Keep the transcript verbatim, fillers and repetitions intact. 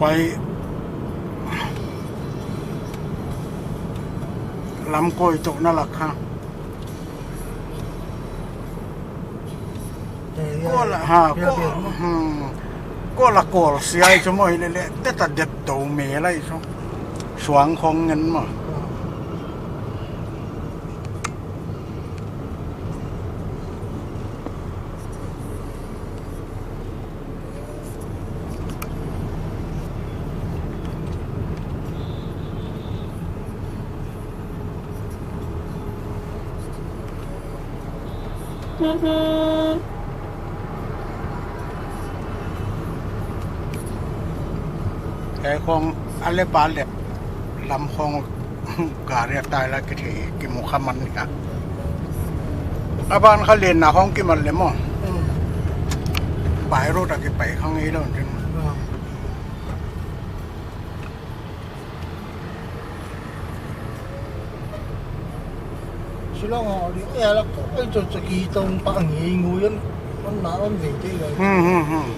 Pai lam koi tou na lak kha. Ko la, ha, ko, hmm. Ko la kol siai chu maw, hilele, te ta det tou me lai chu. Suang khong ngen maw. Kei khong a le pa le lam khong gari a tai la kithei kimu kha man ka. A ban kha len na khong kimal le maw. Hmm. Pai road a kipai khang i lon tin. Hmm. Shillong a di ya la ko ai to to ki tong pa ngi ngu yan. On na on ve te la. Hmm, hmm, hmm.